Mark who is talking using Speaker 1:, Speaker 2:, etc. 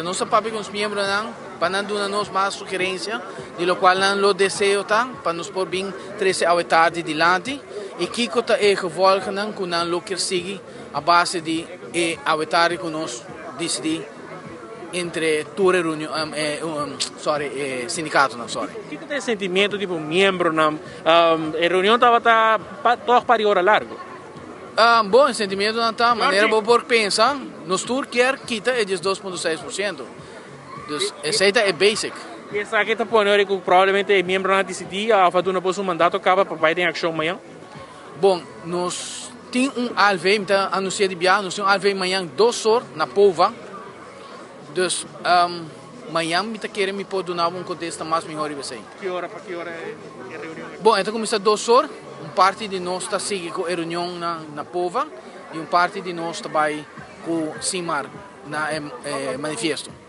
Speaker 1: Nos a papia ku nos miembronan pa nan duna nos mas sugerensia di lokual nan lo deseo ta pa nos por bin trese awe tardi dilanti i kiko ta e gevolgennan ku nan lo kier sigui a base di e awe tardi ku nos disidí entre tur e reunion sorry e sindikatonan sorry.
Speaker 2: Kiko ta e sentimiento di bo miembronan? E reunion tabata tòg par di ora largu.
Speaker 1: Bon, e sentimientonan ta manera bo por pensa, nos tur kier kita e 12.6%. Dus esei ta e basic.
Speaker 2: I esaki ta pone ora ku probablemente e miembronan a disidí òf a duna boso un mandato kaba pa bai den akshon mañan?
Speaker 1: Bon, nos tin un ALV, mi ta anunsia di biaha, nos tin un ALV mañan 2 or na Pova. Dus mañan mi ta kere mi por duna bo un kontesta mas mihó riba esei.
Speaker 2: Ki ora pa ki ora e reunion aki?
Speaker 1: Bon, e ta kuminsá 2 or. Un parti di nos ta sigui ku e reunion na Pova i un parti di nos ta bai ku Simar na e manifiesto.